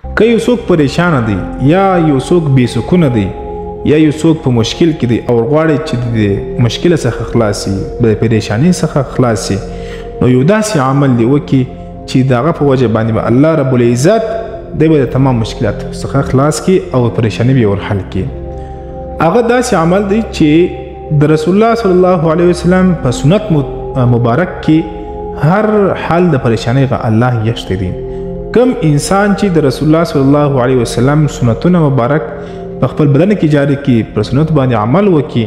که یو څوک پریشان دی یا یو څوک بې سکونه دی یا یو څوک په مشکل کې دی او غواړي چې د مشکل څخه خلاص شي، د پریشانی څخه خلاص شي، نو یو داسې عمل دی وکړي چې د هغه په وجه باندې به الله رب العزت دی به د تمام مشکلات څخه خلاص کړي او پریشانی به یې ور حل کړي. هغه داسې عمل دی چې د رسول الله صلی الله علیه وسلم په سنت مبارک کې هر حال د پریشانی غ الله یشته دی. کم انسان چې د رسول الله صلی الله علیه وسلم سنتونه مبارک په خپل بدن کې جاری کړي، پر سنت باندې عمل وکړي،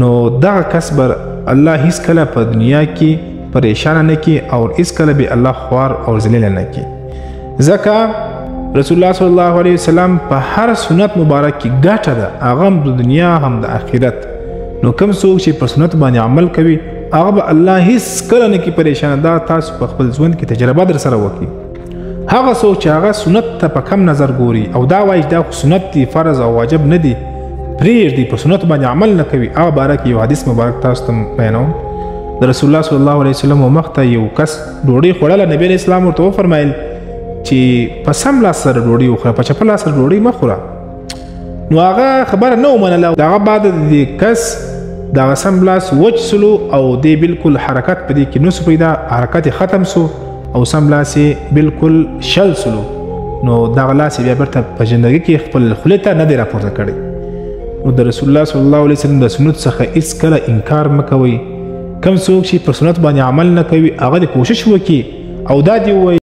نو دغه کس بر الله هیڅ کله په دنیا کې پریشان نه کړي او هیڅ کله به الله خوار او ذلیل نه کړي. ځکه رسول الله صلی الله علیه وسلم په هر سنت مبارک کې ګټه ده، هغه هم د دنیا هم د آخرت. نو کوم څوک چې پر سنت باندې عمل کوي هغه به الله هیڅ کله نه کړي پریشان. دا تاسو په خپل ژوند کې تجربه در سره وکړي. هغه څوک چې هغه سنت ته په کم نظر ګوري او دا وایي چې دا خو سنت دی، فرض او واجب نه دی، پرېږدي، په سنت باندې عمل نه کوي، هغه باره کې یو حدیث مبارک تاسو ته بیانوم. د رسول الله صلی الله علیه وسلم مخ ته یو کس ډوډۍ خوړله، نبی علیه السلام ورته وفرمایل چې په سم لاس سره ډوډۍ وخوره، په چپه لاس سره ډوډۍ مه خوره. نو هغه خبره نه ومنله. دغه بعد د دې کس دغه سم لاس وچ سلو او دی بالکل حرکت په دې کې نه سو پیدا، حرکت یې ختم سو او سم لاس یې بالکل شل سلو. نو دغه لاس یې بیا بیرته په ژوندګي کې خپل خولې ته نه دی راپورته کړی. نو د رسول الله صلی الله علیه وسلم د سنت څخه هیڅ کله انکار مه کوئ. کوم څوک چې پر سنت باندې عمل نه کوي هغه دې کوشش وکړي او دا دې ووایي